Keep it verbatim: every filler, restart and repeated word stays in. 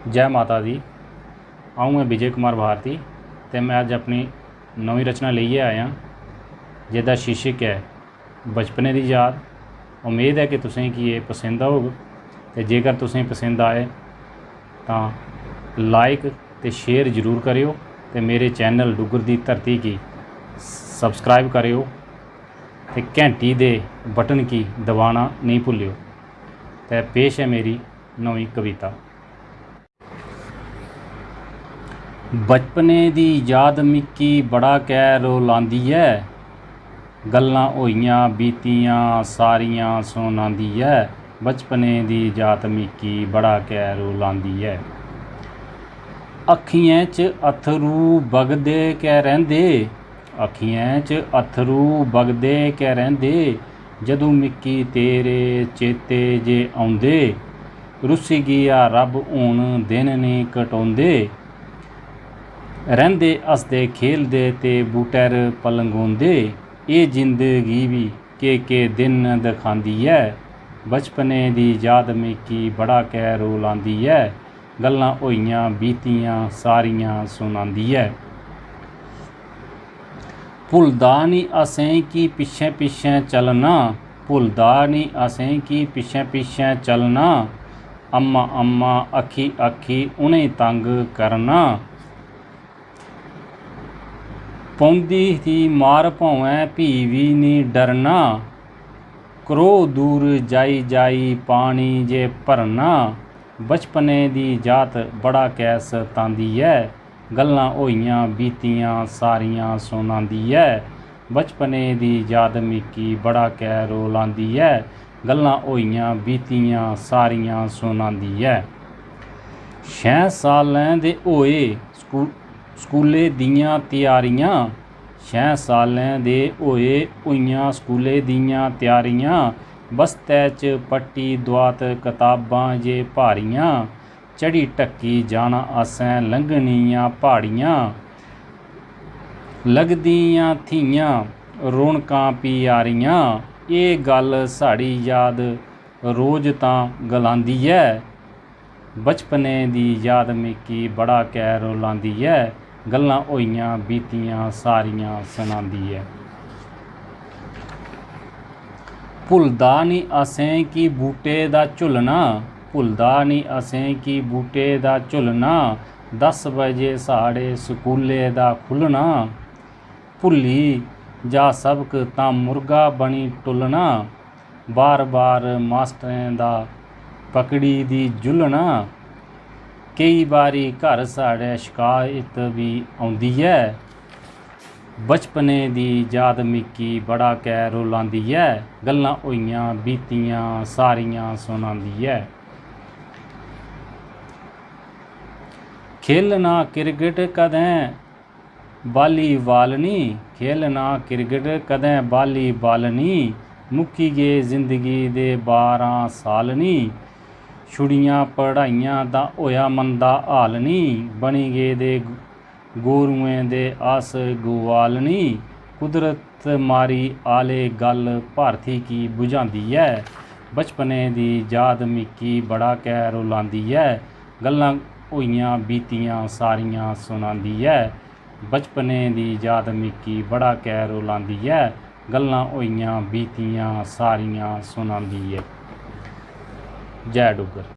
जै माता दी। अ'ऊं ऐ विजय कुमार भारती ते में अज्ज अपनी नमीं रचना लेइयै आया, जेह्दा शीर्षक ऐ बचपने दी याद। उम्मीद ऐ कि तुसें गी एह् पसंद औग, ते जेकर तुसें पसंद आए तां like ते share जरूर करेओ, ते मेरे channel डुग्गर दी धरती गी subscribe करेओ ते घैंटी दे button गी दबाना नेईं भुल्लेओ। ते पेश ऐ मेरी नमीं कविता। बचपने दी याद मिकी बड़ा गै रोलांदी ऐ। गल्लां होइयां बीतियां सारियां सनांदी ऐ। बचपने दी याद मिकी बड़ा गै रोलांदी ऐ। अक्खियें च अत्थरू बगदे गै रैंह्दे, अक्खियें च अत्थरू बगदे गै रैंह्दे, जदूं मिकी तेरे चेते जे औंदे। रुस्सी गेआ रब्ब, हून दिन निं कटोंदे। रैंह्दे हसदे खेलदे ते बूटै'र पलंगोंदे। एह् जिंदगी बी केह् केह् दिन दखांदी ऐ। बचपने दी याद मिकी बड़ा गै रोलांदी ऐ। गल्लां होइयां बीतियां सारियां सनांदी ऐ। भुलदा निं असें गी पिच्छें पिच्छें चलना, भुलदा निं असें गी पिच्छें पिच्छें चलना। अम्मा अम्मा आखी आखी उ'नें तंग करना। पौंदी ही मार भामें, फ्ही बी निं डरना। क्रोह् दूर जाई जाई पानी जे भरना। बचपने दी याद बड़ा गै सतांदी ऐ। गल्लां होइयां बीतियां सारियां सनांदी ऐ। बचपने दी याद मिकी बड़ा गै रोलांदी ऐ। गल्लां होइयां बीतियां सारियां सनांदी ऐ। छें सालें दे होए स्कू-, स्कूलै दियां त्यारियां। छें सालें दे होए, होइयां स्कूलै दियां त्यारियां। बस्ते च पट्टी दुआत, कताबां जे भारियां। चढ़ी ढक्की जाना असें लंघनियां प्हाड़ियां। लगदियां थियां रौनकां प्यारियां। एह् गल्ल साढ़ी याद रोज तां गलांदी ऐ। बचपने दी याद मिकी बड़ा गै रोलांदी ऐ। गल्लां होइयां बीतियां सारियां सनांदी ऐ। भुलदा निं असें गी बूटे दा झुलना, भुलदा निं असें गी बूटे दा झुलना। दस बजे साढ़े स्कूलै दा खु'ल्लना। भुल्ली जा सबक तां मुर्गा बनी टुल्लना। बार बार मास्टरें दा पकड़ी दी झुल्लना। केई बारी घर साढ़े शकायत बी औंदी ऐ। बचपने दी याद मिकी बड़ा गै रुलांदी ऐ। गल्लां होइयां बीतियां सारियां सनांदी ऐ। खेलना क्रिकेट कदें बालीबाल नी, खेलना क्रिकेट कदें बालीबाल नी। मुक्की गे जिंदगी दे बारां साल नी। छुड़ियां पढ़ाइयां तां होएआ मंदा हाल नी। बनी गेदे गोरुएं दे अस गुआल नी। कुदरत मारी आले गल्ल भारती गी बुझांदी ऐ। बचपने दी याद मिकी बड़ा गै रुलांदी ऐ। गल्लां होइयां बीतियां सारियां सनांदी ऐ। बचपने दी याद मिकी बड़ा गै रुलांदी ऐ। गल्लां होइयां बीतियां सारियां सनांदी ऐ। जै डुग्गर।